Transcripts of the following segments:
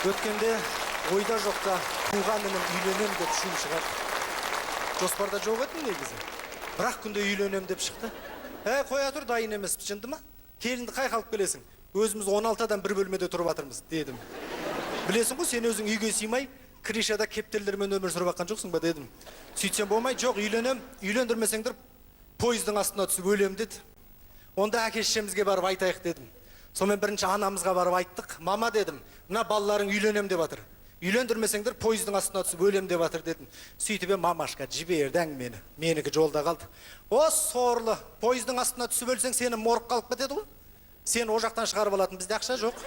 Өткенде ойда жоқта туған інім үйленем деп шу шығарды. Жоспарда жоқ еді негізі. Бірақ күнде үйленем деп шықты. Әй, қоя тұр, дайын емеспіз, жынды ма? Келінді қай қалып келесің? Өзіміз 16 адам бір бөлмеде тұрып жатырмыз, дедім. Білесің ғой, сен өзің үйге сыймай, крышада кептерлермен өмір сүріп жатқан жоқсың ба, дедім. Сөйтсем болмай, жоқ, үйленем, үйлендірмесеңдер пойыздың астына түсіп өлем, деді. Онда әке шешемізге барып айтайық, дедім. Сонымен бірінші анамызға барып айттық. Мама, дедім, мына балаларың үйленем деп жатыр. Үйлендірмесеңдер пойыздың астына түсіп өлем деп жатыр, дедім. Сөйтіп ем мамашка жіберді әңгімені. Менікі жолда қалды. О, сорлы, пойыздың астына түсіп өлсең сені моргқа алып кетеді ғой. Сені о жақтан шығарып алатын бізде ақша жоқ.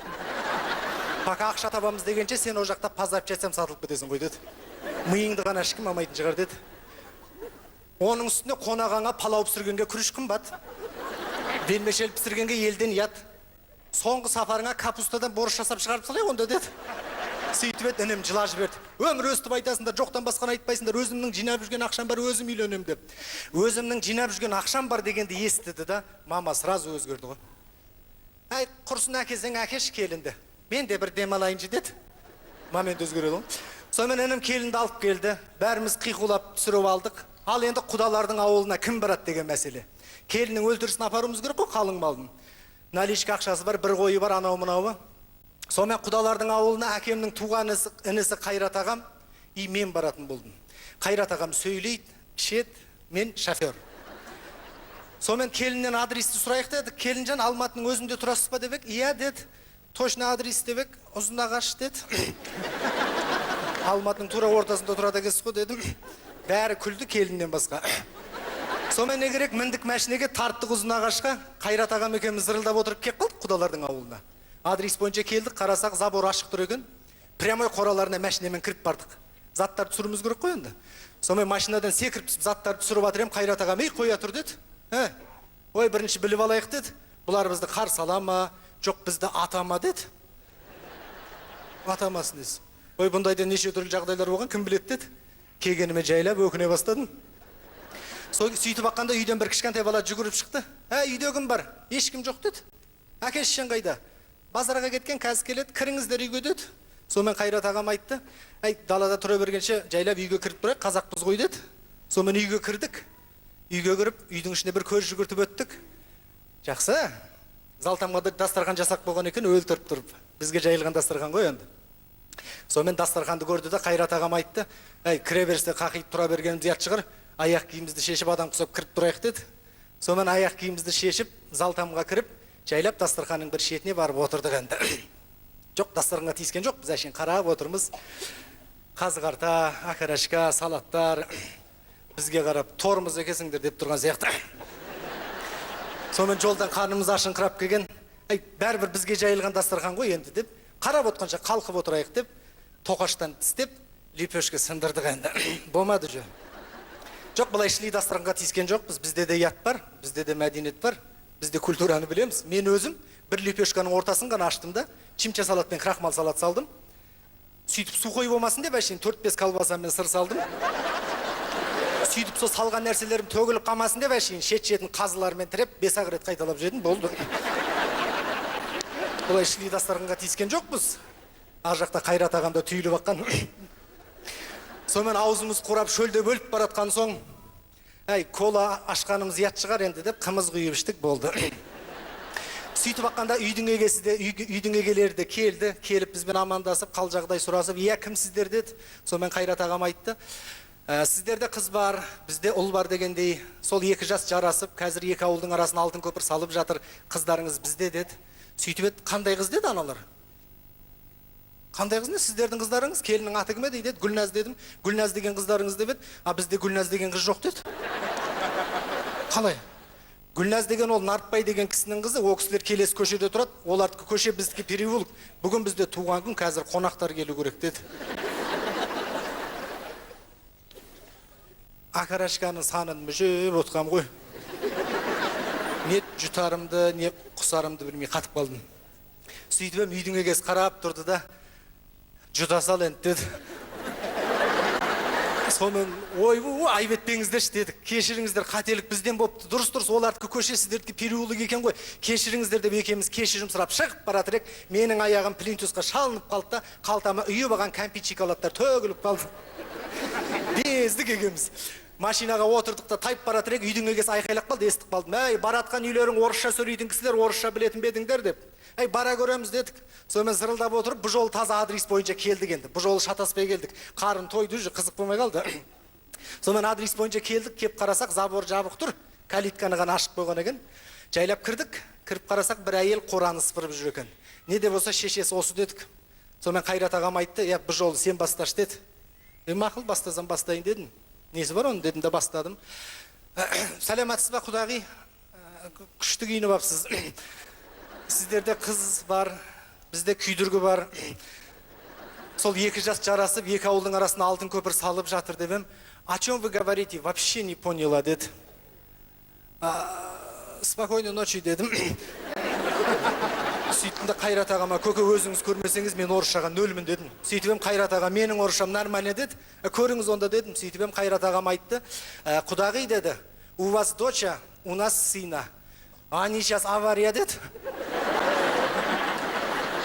Пока ақша табамыз дегенше сен о жақта по запчастям сатылып кетесің ғой, деді. Миыңды ғана ешкім алмайтын шығар, деді. Оның үстіне қонағаңа палау пісіргенге күріш қымбат. Вермишель пісіргенге елден ұят. Соңғы сапарыңа капустадан борщ жасап шығарып салайық онда, деді. Сөйтіп еді, інім жылап жіберді. Өмір өстіп айтасыңдар, жоқтан басқаны айтпайсыңдар, өзімнің жинап жүрген ақшам бар, өзім үйленем деп. Өзімнің жинап жүрген ақшам бар дегенді естіді да, мама сразу өзгерді ғой. Әй, құрсын әкесең әкеш келінді. Мен де бір демалайыншы, деді. Мама енді өзгереді ғой. Сонымен інім келінді алып келді. Бәріміз қиқулап түсіріп алдық. Ал енді құдалардың ауылына кім барады деген мәселе. Келіннің өлтірісін апаруымыз керек қой, қалың малын. Наличка ақшасы бар, бір қойы бар, анау мынауы. Сонымен құдалардың ауылына әкемнің туған інісі Қайрат ағам, и мен баратын болдым. Қайрат ағам сөйлейді, ішеді, мен шофер. Сонымен келіннен адресті сұрайық деді. Келінжан, Алматының өзінде тұрасыз ба деп ек? Иә, деді. Точно адрес деп ек? Ұзынағаш, деді. Алматының тура ортасында тұрады екенсіз ғой, дедім. Бәрі күлді келіннен басқа. Сонымен не керек, міндік машинеге, тарттық Ұзынағашқа. Қайрат ағам екеуміз зырылдап отырып кеп қалдық құдалардың ауылына. Адрес бойынша келдік, қарасақ забор ашық тұр екен. Прямой қораларына машинамен кіріп бардық. Заттарды түсіруіміз керек қой енді. Сонымен машинадан секіріп түсіп заттарды түсіріп жатыр едім, Қайрат ағам, ей, қоя тұр, деді. Ә, ой, бірінші біліп алайық, деді. Бұлар бізді қарсы ала ма, жоқ бізді ата ма, деді. Атамасын десе. Ой, бұндайда неше түрлі жағдайлар болған, кім біледі, деді. Келгеніме жайлап өкіне бастадым. Сөйтіп аққанда үйден бір кішкентай бала жүгіріп шықты. Ә, үйде кім бар? Ешкім жоқ, деді. Әке шешең қайда? Базарға кеткен, қазір келеді, кіріңіздер үйге, деді. Сонымен Қайрат ағам айтты. Әй, далада тұра бергенше жайлап үйге кіріп тұрайық, қазақпыз ғой, деді. Сонымен үйге кірдік. Үйге кіріп, үйдің ішіне бір көз жүгіртіп өттік. Жақсы. Залтамға да дастархан жасап қойған екен, өлтіріп тұрып. Бізге жайылған дастархан ғой енді. Сонымен дастарханды көрді де Қайрат ағам айтты. Әй, кіре берсе қақиып тұра бергеніміз ұят шығар. Аяқ киімімізді шешіп адам құсап кіріп тұрайық, деді. Сонымен аяқ киімімізді шешіп, залтамға кіріп, жайлап дастарханның бір шетіне барып отырдық енді. Жоқ, дастарханға тиіскен жоқ, біз әшейін қарап отырмыз. Қазы қарта, окорочка, салаттар бізге қарап тормоз екенсіңдер деп тұрған сияқты. Сонымен жолдан қарнымыз ашыңқырап келген. Әй, бәрібір бізге жайылған дастархан ғой енді деп, қарап отқанша қалқып отырайық деп, тоқаштан тістеп, лепешка сындырдық енді. Болмады жо. Жоқ, былай шіли дастарханға тиіскен жоқпыз. Бізде де ұят бар, бізде де мәдениет бар, бізде культураны білеміз. Мен өзім бір лепешканың ортасын ғана аштым да, чимча салат пен крахмал салат салдым. Сөйтіп сухой болмасын деп әшейін 4-5 колбаса мен сыр салдым. Сөйтіп сол салған нәрселерім төгіліп қалмасын деп әшейін шет-шетін қазылармен тіреп 5-ақ рет қайталап жедім, болды. Бұлай шіли дастарханға тиіскен жоқпыз. Ар жақта Қайрат ағам да түйіліп аққан. Сонымен аузымыз қурап шөлдеп өліп баратқан соң, әй, кола ашқанымыз ұят шығар енді деп қымыз құйып іштік, болды. Сөйтіп аққанда үйдің егесі де, үйдің егелері де келді, келіп бізбен амандасып, қал жағдай сұрасып, иә, кімсіздер деді. Сонымен Қайрат ағам айтты, сіздерде қыз бар, бізде ұл бар дегендей, сол екі жас жарасып, қазір екі ауылдың арасына алтын көпір салып жатыр, қыздарыңыз бізде деді. Сөйтіп еді, қандай қыз деді аналар? Қандай қыз не? Сіздердің қыздарыңыз, келіннің аты кім еді деді. Гүлназ дедім. Гүлназ деген қыздарыңыз деп еді. А бізде Гүлназ деген қыз жоқ деді. Қалай? Гүлназ деген ол Нартбай деген кісінің қызы, ол кісілер келесі көшеде тұрады, олардікі көше, біздікі переулок. Бүгін бізде туған күн, қазір қонақтар келу керек деді. Окорочканың санын мүжіп отқам ғой. Не жұтарымды, не құсарымды білмей қатып қалдым. Сөйтіп ем үйдің егесі қарап тұрды да, жұта сал енді деді. Сонымен, ойбу, айып етпеңіздерші дедік, кешіріңіздер, қателік бізден болыпты. Дұрыс, дұрыс, олардікі көше, сіздердікі переулок екен ғой, кешіріңіздер деп екеуміз кешірім сұрап шығып бара жатыр едік, менің аяғым плинтусқа шалынып қалды да, қалтама үйіп алған кәмпит, шоколадтар төгіліп қалды. Бездік екеуміз. Машинаға отырдық та, тайып бара жатыр едік, үйдің егесі айқайлап қалды, естіп қалдым: «Әй, баратқан үйлерің орысша сөйлейтін кісілер, орысша білетін бе едіңдер?» – деп. «Әй, бара көреміз», – дедік. Сонымен зырылдап отырып, бұл жолы таза адрес бойынша келдік енді. Бұл жолы шатаспай келдік. Қарын тойды уже, қызық болмай қалды. Сонымен адрес бойынша келдік, кеп қарасақ, забор жабық тұр. Калитканы ғана ашып қойған екен. Жайлап кірдік, кіріп қарасақ, бір әйел қораны сыпырып жүр екен. Не де болса шешесі осы дедік. Сонымен Қайрат ағам айтты: «Иә, бұл жолы сен басташы», – деді. «Е, мақұл, бастасам бастайын», – дедім. «Несі бар оның?» – дедім де бастадым. «Сәлеметсіз ба, құдағи? Күшті киініп алыпсыз. Сіздерде қыз бар, бізде күйдіргі бар. Сол екі жас жарасып, екі ауылдың арасына алтын көпір салып жатыр», – деп едім, «О чем вы говорите, вообще не поняла», – деді. «Спокойной ночи», – дедім. Сөйттім де Қайрат ағама: «Көке, өзіңіз көрмесеңіз, мен орысшаға нөлмін», – дедім. Сөйтіп едім, Қайрат аға: «Менің орысшам нормально», – деді. «Көріңіз онда», – дедім. Сөйтіп едім, Қайрат ағам айтты: «Құдағи, – деді, – у вас доча, у нас сына, они сейчас авария», – деді.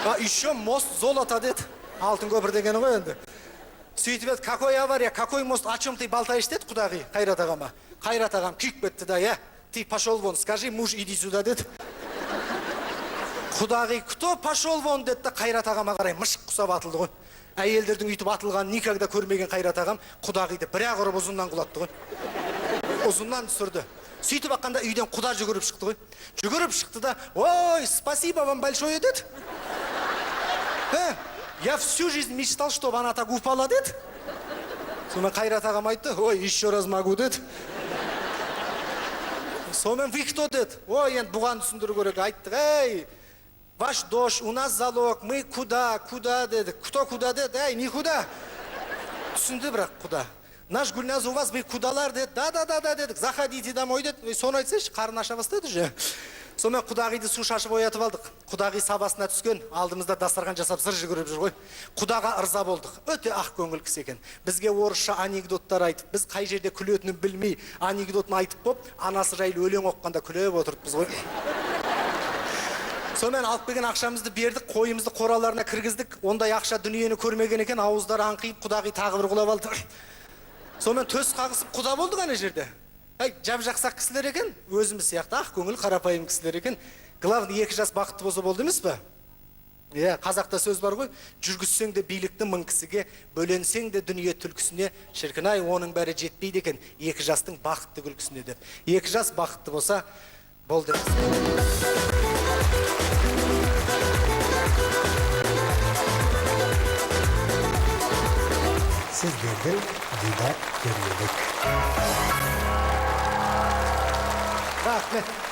«А еще мост золото», – деді. Алтын көпір дегені ғой енді. Сөйтіп еді: «Какой авария, какой мост, о чем ты болтаешь?» – деді құдағи Қайрат ағама. Қайрат ағам күйіп кетті да: «Иә, ты пошел вон, скажи, муж, иди сюда», – деді. Құдағи: «Кто пошел вон?» – деді да, Қайрат ағама қарай мышық құсап атылды ғой. Әйелдердің өйтіп атылғанын никогда көрмеген Қайрат ағам құдағиды бір ақ ұрып, ұзыннан құлатты ғой, ұзыннан түсірді. Сөйтіп аққанда үйден құда жүгіріп шықты ғой. Жүгіріп шықты да: «Ой, спасибо вам большое, – деді. Я всю жизнь мечтал, чтобы она так упала», – деді. Сонымен Қайрат ағам айтты: «Ой, еще раз могу», – деді. Сонымен: «Вы кто?» – деді. Ой, енді бұған түсіндіру керек. Айттық: «Ей, ваш дочь, у нас залог, мы куда, куда?» – дедік. «Кто куда?» – деді. «Ей, никуда». Түсінді бірақ құда. «Наш Гүлназ у вас, вы кудалар?» – деді. «Да, да, да, да», – дедік. «Заходите домой», – деді. Ой, соны айтсайшы, қарын аша бастады уже. Сонымен құдағиды су шашып оятып алдық. Құдағи сабасына түскен, алдымызда дастархан жасап, зыр жүгіріп жүр ғой. Құдаға ырза болдық. Өте ақ көңіл кісі екен. Бізге орысша анекдоттар айтып, біз қай жерде күлетінін білмей, анекдотын айтып боп, анасы жайлы өлең оқығанда күліп отырыппыз ғой. Сонымен алып келген ақшамызды бердік, қойымызды қораларына кіргіздік. Ондай ақша дүниені көрмеген екен, ауыздары аңқиып, құдағи тағы бір құлап алды. Сонымен төс қағысып құда болдық ана жерде. Әй, жап жақсақ кісілер екен, өзіміз сияқты ақ көңіл, қарапайым кісілер екен. Главный, екі жас бақытты болса болды емес па? Иә, қазақта сөз бар ғой: жүргізсең де билікті мың кісіге, бөленсең де дүние түлкісіне, шіркін ай, оның бәрі жетпейді екен екі жастың бақытты күлкісіне деп. Екі жас бақытты болса болды. Сіздердің Дидар Төрелік. Рахмет.